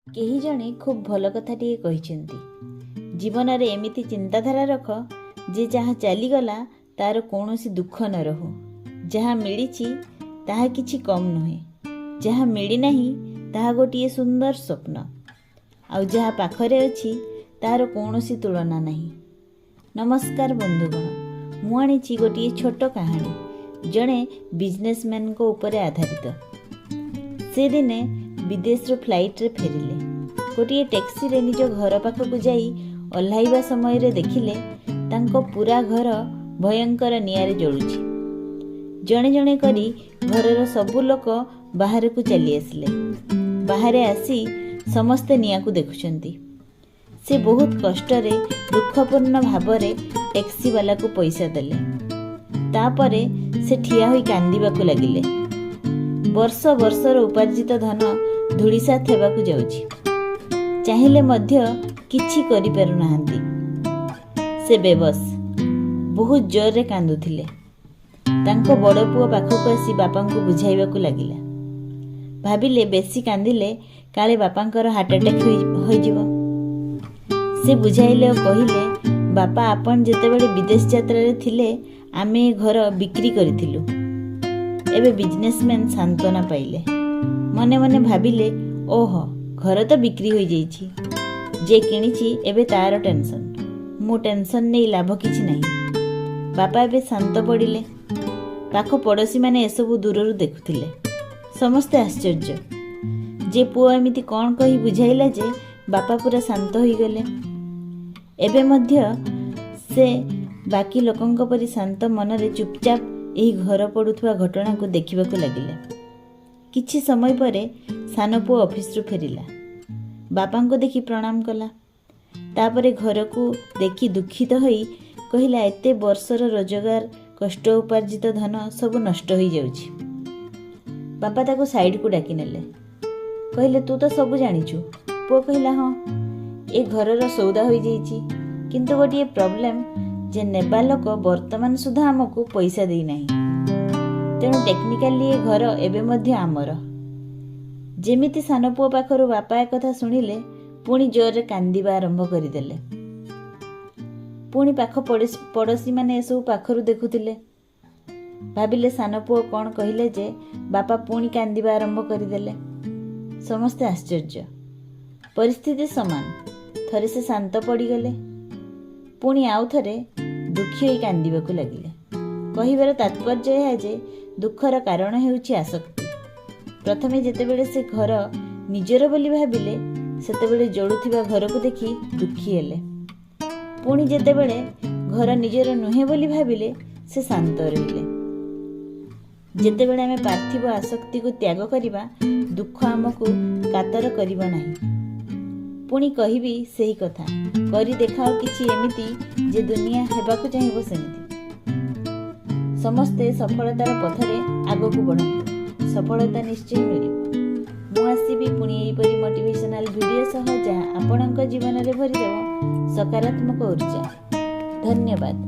କେହି ଜଣେ ଖୁବ୍ ଭଲ କଥାଟିଏ କହିଛନ୍ତି, ଜୀବନରେ ଏମିତି ଚିନ୍ତାଧାରା ରଖ ଯେ ଯାହା ଚାଲିଗଲା ତାର କୌଣସି ଦୁଃଖ ନ ରହୁ। ଯାହା ମିଳିଛି ତାହା କିଛି କମ୍ ନୁହେଁ, ଯାହା ମିଳିନାହିଁ ତାହା ଗୋଟିଏ ସୁନ୍ଦର ସ୍ୱପ୍ନ, ଆଉ ଯାହା ପାଖରେ ଅଛି ତାହାର କୌଣସି ତୁଳନା ନାହିଁ। ନମସ୍କାର ବନ୍ଧୁଗଣ, ମୁଁ ଆଣିଛି ଗୋଟିଏ ଛୋଟ କାହାଣୀ, ଜଣେ ବିଜନେସମ୍ୟାନଙ୍କ ଉପରେ ଆଧାରିତ। ସେ ଦିନେ ବିଦେଶରୁ ଫ୍ଲାଇଟ୍ରେ ଫେରିଲେ। ଗୋଟିଏ ଟ୍ୟାକ୍ସିରେ ନିଜ ଘର ପାଖକୁ ଯାଇ ଓହ୍ଲାଇବା ସମୟରେ ଦେଖିଲେ ତାଙ୍କ ପୁରା ଘର ଭୟଙ୍କର ନିଆଁରେ ଜଳୁଛି। ଜଣେ ଜଣେ କରି ଘରର ସବୁ ଲୋକ ବାହାରକୁ ଚାଲି ଆସିଲେ। ବାହାରେ ଆସି ସମସ୍ତେ ନିଆଁକୁ ଦେଖୁଛନ୍ତି। ସେ ବହୁତ କଷ୍ଟରେ ଦୁଃଖପୂର୍ଣ୍ଣ ଭାବରେ ଟ୍ୟାକ୍ସିବାଲାକୁ ପଇସା ଦେଲେ। ତାପରେ ସେ ଠିଆ ହୋଇ କାନ୍ଦିବାକୁ ଲାଗିଲେ। ବର୍ଷ ବର୍ଷର ଉପାର୍ଜିତ ଧନ ଧୂଳିସାତ ହେବାକୁ ଯାଉଛି, ଚାହିଁଲେ ମଧ୍ୟ କିଛି କରିପାରୁନାହାନ୍ତି। ସେ ବେବସ, ବହୁତ ଜୋରରେ କାନ୍ଦୁଥିଲେ। ତାଙ୍କ ବଡ଼ ପୁଅ ପାଖକୁ ଆସି ବାପାଙ୍କୁ ବୁଝାଇବାକୁ ଲାଗିଲା। ଭାବିଲେ ବେଶୀ କାନ୍ଦିଲେ କାଳେ ବାପାଙ୍କର ହାର୍ଟ ଆଟାକ୍ ହୋଇଯିବ। ସେ ବୁଝାଇଲେ ଓ କହିଲେ, ବାପା, ଆପଣ ଯେତେବେଳେ ବିଦେଶ ଯାତ୍ରାରେ ଥିଲେ ଆମେ ଏ ଘର ବିକ୍ରି କରିଥିଲୁ। ଏବେ ବିଜନେସମ୍ୟାନ୍ ସାନ୍ତ୍ୱନା ପାଇଲେ। ମନେ ମନେ ଭାବିଲେ, ଓହୋ, ଘର ତ ବିକ୍ରି ହୋଇଯାଇଛି, ଯେ କିଣିଛି ଏବେ ତାର ଟେନସନ୍, ମୁଁ ଟେନସନ୍ ନେଇ ଲାଭ କିଛି ନାହିଁ। ବାପା ଏବେ ଶାନ୍ତ ପଡ଼ିଲେ। ପାଖ ପଡ଼ୋଶୀମାନେ ଏସବୁ ଦୂରରୁ ଦେଖୁଥିଲେ। ସମସ୍ତେ ଆଶ୍ଚର୍ଯ୍ୟ ଯେ ପୁଅ ଏମିତି କ'ଣ କହି ବୁଝାଇଲା ଯେ ବାପା ପୁରା ଶାନ୍ତ ହୋଇଗଲେ। ଏବେ ମଧ୍ୟ ସେ ବାକି ଲୋକଙ୍କ ପରି ଶାନ୍ତ ମନରେ ଚୁପଚାପ ଏହି ଘର ପୋଡ଼ୁଥିବା ଘଟଣାକୁ ଦେଖିବାକୁ ଲାଗିଲେ। କିଛି ସମୟ ପରେ ସାନ ପୁଅ ଅଫିସରୁ ଫେରିଲା। ବାପାଙ୍କୁ ଦେଖି ପ୍ରଣାମ କଲା। ତାପରେ ଘରକୁ ଦେଖି ଦୁଃଖିତ ହୋଇ କହିଲା, ଏତେ ବର୍ଷର ରୋଜଗାର, କଷ୍ଟ ଉପାର୍ଜିତ ଧନ ସବୁ ନଷ୍ଟ ହୋଇଯାଉଛି। ବାପା ତାକୁ ସାଇଡ଼କୁ ଡାକି ନେଲେ। କହିଲେ, ତୁ ତ ସବୁ ଜାଣିଛୁ। ପୁଅ କହିଲା, ହଁ, ଏ ଘରର ସଉଦା ହୋଇଯାଇଛି, କିନ୍ତୁ ଗୋଟିଏ ପ୍ରୋବ୍ଲେମ୍ ଯେ ନେବା ଲୋକ ବର୍ତ୍ତମାନ ସୁଦ୍ଧା ଆମକୁ ପଇସା ଦେଇନାହିଁ। ତେଣୁ ଟେକ୍ନିକାଲି ଏ ଘର ଏବେ ମଧ୍ୟ ଆମର। ଯେମିତି ସାନ ପୁଅ ପାଖରୁ ବାପା ଏକଥା ଶୁଣିଲେ, ପୁଣି ଜୋରରେ କାନ୍ଦିବା ଆରମ୍ଭ କରିଦେଲେ। ପୁଣି ପାଖ ପଡ଼ୋଶୀମାନେ ଏସବୁ ପାଖରୁ ଦେଖୁଥିଲେ। ଭାବିଲେ ସାନ ପୁଅ କ'ଣ କହିଲେ ଯେ ବାପା ପୁଣି କାନ୍ଦିବା ଆରମ୍ଭ କରିଦେଲେ। ସମସ୍ତେ ଆଶ୍ଚର୍ଯ୍ୟ। ପରିସ୍ଥିତି ସମାନ। ଥରେ ସେ ଶାନ୍ତ ପଡ଼ିଗଲେ, ପୁଣି ଆଉ ଥରେ ଦୁଃଖୀ ହୋଇ କାନ୍ଦିବାକୁ ଲାଗିଲେ। କହିବାର ତାତ୍ପର୍ଯ୍ୟ ଏହା ଯେ ଦୁଃଖର କାରଣ ହେଉଛି ଆସକ୍ତି। ପ୍ରଥମେ ଯେତେବେଳେ ସେ ଘର ନିଜର ବୋଲି ଭାବିଲେ, ସେତେବେଳେ ଜଳୁଥିବା ଘରକୁ ଦେଖି ଦୁଃଖୀ ହେଲେ। ପୁଣି ଯେତେବେଳେ ଘର ନିଜର ନୁହେଁ ବୋଲି ଭାବିଲେ, ସେ ଶାନ୍ତ ରହିଲେ। ଯେତେବେଳେ ଆମେ ପାର୍ଥିବ ଆସକ୍ତିକୁ ତ୍ୟାଗ କରିବା, ଦୁଃଖ ଆମକୁ କାତର କରିବ ନାହିଁ। ପୁଣି କହିବି ସେହି କଥା, କରି ଦେଖାଅ କିଛି ଏମିତି ଯେ ଦୁନିଆ ହେବାକୁ ଚାହିଁବ ସେମିତି। ସମସ୍ତେ ସଫଳତାର ପଥରେ ଆଗକୁ ବଢ଼ନ୍ତୁ, ସଫଳତା ନିଶ୍ଚୟ ମିଳିବ। ମୁଁ ଆସିବି ପୁଣି ଏହିପରି ମୋଟିଭେସନାଲ ଭିଡ଼ିଓ ସହ, ଯାହା ଆପଣଙ୍କ ଜୀବନରେ ଭରିଦେବ ସକାରାତ୍ମକ ଉର୍ଜା। ଧନ୍ୟବାଦ।